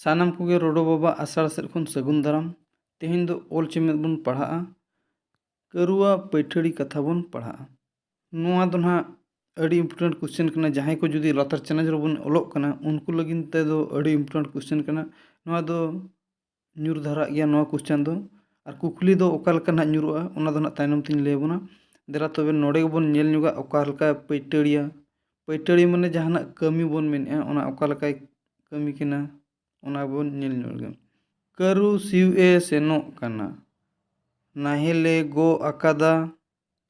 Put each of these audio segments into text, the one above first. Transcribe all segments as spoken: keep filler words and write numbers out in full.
ᱥᱟᱱᱟᱢ ᱠᱚᱜᱮ ᱨᱚᱰᱚ ᱵᱟᱵᱟ ᱟᱥᱲᱟ ᱥᱮᱫ ᱠᱷᱚᱱ ᱥᱟᱹᱜᱩᱱ ᱫᱟᱨᱟᱢ᱾ ᱛᱮᱦᱮᱧ ᱫᱚ ᱚᱞ ᱪᱮᱢᱮᱫ ᱵᱚᱱ ᱯᱟᱲᱦᱟᱜᱼᱟ᱾ ᱠᱟᱹᱨᱩᱣᱟᱜ ᱯᱟᱹᱭᱴᱷᱟᱹᱲᱤ ᱠᱟᱛᱷᱟ ᱵᱚᱱ ᱯᱟᱲᱦᱟᱜᱼᱟ᱾ ᱱᱚᱣᱟ ᱫᱚ ᱱᱟᱦᱟᱜ ᱟᱹᱰᱤ important question ᱠᱟᱱᱟ᱾ ᱡᱟᱦᱟᱸᱭ ᱠᱚ ᱡᱩᱫᱤ ᱞᱟᱛᱟᱨ ᱪᱟᱱᱟᱪ ᱨᱮᱵᱚᱱ ᱚᱞᱚᱜ ᱠᱟᱱᱟ, ᱩᱱᱠᱩ ᱞᱟᱹᱜᱤᱫ ᱛᱮᱫᱚ ᱟᱹᱰᱤ important question ᱠᱟᱱᱟ᱾ ᱱᱚᱣᱟ ᱫᱚ ᱧᱩᱨ ᱫᱷᱟᱨᱟᱜ ᱜᱮᱭᱟ, ᱱᱚᱣᱟ question ᱫᱚ᱾ ᱟᱨ ᱠᱩᱠᱞᱤ ᱫᱚ ᱚᱠᱟ ᱞᱮᱠᱟ ᱱᱟᱦᱟᱜ ᱧᱩᱨᱩᱜᱼᱟ, ᱚᱱᱟ ᱫᱚ ᱱᱟᱦᱟᱜ ᱛᱟᱭᱱᱚᱢ ᱛᱤᱧ ᱞᱟᱹᱭ ᱟᱵᱚᱱᱟ᱾ ᱫᱮᱞᱟ ᱛᱚᱵᱮ ᱱᱚᱰᱮ ᱜᱮᱵᱚᱱ ᱧᱮᱞ ᱧᱚᱜᱟ ᱚᱠᱟ ᱞᱮᱠᱟ ᱯᱟᱹᱭᱴᱟᱹᱲᱤᱭᱟ᱾ ᱯᱟᱹᱭᱴᱟᱹᱲᱤ ᱢᱟᱱᱮ ᱡᱟᱦᱟᱱᱟᱜ ᱠᱟᱹᱢᱤ ᱵᱚᱱ ᱢᱮᱱᱮᱫᱼᱟ, ᱚᱱᱟ ᱚᱠᱟ ᱞᱮᱠᱟᱭ ᱠᱟᱹᱢᱤ ᱠᱟᱱᱟ, ᱚᱱᱟ ᱵᱚᱱ ᱧᱮᱞ ᱧᱚᱜ ᱞᱮᱜᱮ᱾ ᱠᱟᱹᱨᱩ ᱥᱤᱭᱳᱜ ᱮ ᱥᱮᱱᱚᱜ ᱠᱟᱱᱟ, ᱱᱟᱦᱮᱞᱮ ᱜᱚᱜ ᱟᱠᱟᱫᱟ᱾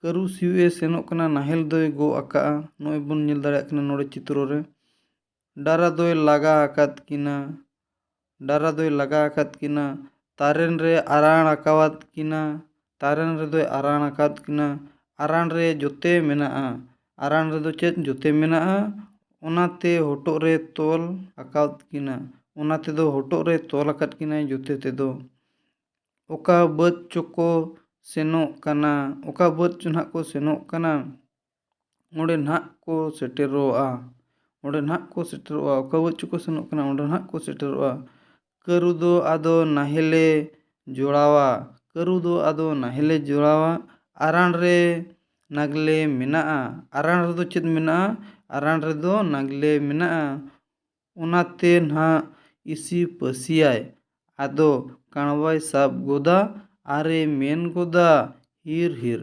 ᱠᱟᱹᱨᱩ ᱥᱤᱭᱳᱜ ᱮ ᱥᱮᱱᱚᱜ ᱠᱟᱱᱟ, ᱱᱟᱦᱮᱞ ᱫᱚᱭ ᱜᱚᱜ ᱟᱠᱟᱫᱼᱟ᱾ ᱱᱚᱜᱼᱚᱭ ᱵᱚᱱ ᱧᱮᱞ ᱫᱟᱲᱮᱭᱟᱜ ᱠᱟᱱᱟ ᱱᱚᱰᱮ ᱪᱤᱛᱨᱚ ᱨᱮ᱾ ᱰᱟᱨᱟ ᱫᱚᱭ ᱞᱟᱜᱟ ᱟᱠᱟᱫ ᱠᱤᱱᱟ, ᱰᱟᱨᱟ ᱫᱚᱭ ᱞᱟᱜᱟ ᱟᱠᱟᱫ ᱠᱤᱱᱟ᱾ ᱛᱟᱨᱮᱱ ᱨᱮ ᱟᱨᱟᱬ ᱟᱠᱟᱣᱟᱫ ᱠᱤᱱᱟ, ᱛᱟᱨᱮᱱ ᱨᱮᱫᱚᱭ ᱟᱨᱟᱬ ᱟᱠᱟᱫ ᱠᱤᱱᱟ᱾ ᱟᱨᱟᱬ ᱨᱮ ᱡᱚᱛᱮ ᱢᱮᱱᱟᱜᱼᱟ, ᱟᱨᱟᱬ ᱨᱮᱫᱚ ᱪᱮᱫ ᱡᱚᱛᱮ ᱢᱮᱱᱟᱜᱼᱟ? ᱚᱱᱟᱛᱮ ᱦᱚᱴᱚᱜ ᱨᱮ ᱛᱚᱞ ᱟᱠᱟᱫ ᱠᱤᱱᱟ, ᱚᱱᱟ ᱛᱮᱫᱚ ᱦᱚᱴᱚᱜ ᱨᱮ ᱛᱚᱞ ᱟᱠᱟᱫ ᱠᱤᱱᱟᱭ ᱡᱚᱛᱮ ᱛᱮᱫᱚ᱾ ᱚᱠᱟ ᱵᱟᱹᱫᱽ ᱪᱚᱠᱚ ᱥᱮᱱᱚᱜ ᱠᱟᱱᱟ, ᱚᱠᱟ ᱵᱟᱹᱫᱽ ᱪᱚ ᱱᱟᱦᱟᱜ ᱠᱚ ᱥᱮᱱᱚᱜ ᱠᱟᱱᱟ, ᱚᱸᱰᱮ ᱱᱟᱦᱟᱜ ᱠᱚ ᱥᱮᱴᱮᱨᱚᱜᱼᱟ, ᱚᱸᱰᱮ ᱱᱟᱦᱟᱜ ᱠᱚ ᱥᱮᱴᱮᱨᱚᱜᱼᱟ᱾ ᱚᱠᱟ ᱵᱟᱹᱫᱽ ᱪᱚᱠᱚ ᱥᱮᱱᱚᱜ ᱠᱟᱱᱟ, ᱚᱸᱰᱮ ᱱᱟᱦᱟᱜ ᱠᱚ ᱥᱮᱴᱮᱨᱚᱜᱼᱟ᱾ ᱠᱟᱹᱨᱩ ᱫᱚ ᱟᱫᱚ ᱱᱟᱦᱮᱞᱮ ᱡᱚᱲᱟᱣᱟ, ᱠᱟᱹᱨᱩ ᱫᱚ ᱟᱫᱚ ᱱᱟᱦᱮᱞᱮ ᱡᱚᱲᱟᱣᱟ᱾ ᱟᱨᱟᱬ ᱨᱮ ᱱᱟᱜᱽᱞᱮ ᱢᱮᱱᱟᱜᱼᱟ, ᱟᱨᱟᱬ ᱨᱮᱫᱚ ᱪᱮᱫ ᱢᱮᱱᱟᱜᱼᱟ? ᱟᱨᱟᱬ ᱨᱮᱫᱚ ᱱᱟᱜᱽᱞᱮ ᱢᱮᱱᱟᱜᱼᱟ᱾ ᱚᱱᱟᱛᱮ ᱱᱟᱦᱟᱜ ᱤᱥᱤ ᱯᱟᱹᱥᱤᱭᱟᱭ᱾ ᱟᱫᱚ ᱠᱟᱬᱵᱟᱭ ᱥᱟᱵ ᱜᱚᱫᱟ ᱟᱨᱮ ᱢᱮᱱ ᱜᱚᱫᱟ, "ᱦᱤᱨ ᱦᱤᱨ!"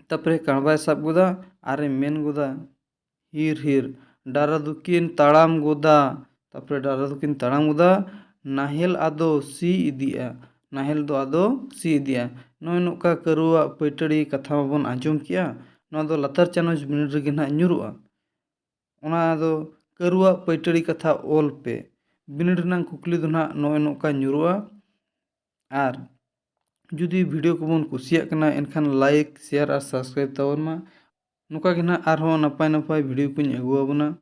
ᱛᱟᱯᱚᱨᱮ ᱠᱟᱬᱵᱟᱭ ᱥᱟᱵ ᱜᱚᱫᱟ ᱟᱨᱮ ᱢᱮᱱ ᱜᱚᱫᱟ, "ᱦᱤᱨ ᱦᱤᱨ!" ᱰᱟᱨᱟ ᱫᱚᱠᱤᱱ ᱛᱟᱲᱟᱢ ᱜᱚᱫᱟ᱾ ᱛᱟᱯᱚᱨᱮ ᱰᱟᱨᱟ ᱫᱚᱠᱤᱱ ᱛᱟᱲᱟᱢ ᱜᱚᱫᱟ, ᱱᱟᱦᱮᱞ ᱟᱫᱚ ᱥᱤ ᱤᱫᱤᱜᱼᱟ, ᱱᱟᱦᱮᱞ ᱫᱚ ᱟᱫᱚ ᱥᱤ ᱤᱫᱤᱜᱼᱟ᱾ ᱱᱚᱜᱼᱚᱭ ᱱᱚᱝᱠᱟ ᱠᱟᱹᱨᱩᱣᱟᱜ ᱯᱟᱹᱭᱴᱟᱹᱲᱤ ᱠᱟᱛᱷᱟ ᱢᱟᱵᱚᱱ ᱟᱸᱡᱚᱢ ᱠᱮᱜᱼᱟ᱾ ᱱᱚᱣᱟ ᱫᱚ ᱞᱟᱛᱟᱨ ᱪᱟᱱᱟᱪ ᱵᱤᱱᱤᱰ ᱨᱮᱜᱮ ᱱᱟᱦᱟᱜ ᱧᱩᱨᱩᱜᱼᱟ᱾ ᱚᱱᱟ ᱫᱚ ᱠᱟᱹᱨᱩᱣᱟᱜ ᱯᱟᱹᱭᱴᱟᱹᱲᱤ ᱠᱟᱛᱷᱟ ᱚᱞ ᱯᱮ᱾ ᱵᱤᱱᱤᱰ ᱨᱮᱱᱟᱜ ᱠᱩᱠᱞᱤ ᱫᱚ ᱱᱟᱦᱟᱜ ᱱᱚᱜᱼᱚᱭ ᱱᱚᱝᱠᱟ ᱧᱩᱨᱩᱜᱼᱟ᱾ ᱟᱨ ᱡᱩᱫᱤ video ᱠᱚᱵᱚᱱ ᱠᱩᱥᱤᱭᱟᱜ ᱠᱟᱱᱟ, ᱮᱱᱠᱷᱟᱱ like, share ᱟᱨ subscribe ᱛᱟᱵᱚᱱ ᱢᱟ᱾ ᱱᱚᱝᱠᱟ ᱜᱮ ᱱᱟᱦᱟᱜ ᱟᱨᱦᱚᱸ ᱱᱟᱯᱟᱭ ᱱᱟᱯᱟᱭ video ᱠᱚᱧ ᱟᱹᱜᱩ ᱟᱵᱚᱱᱟ᱾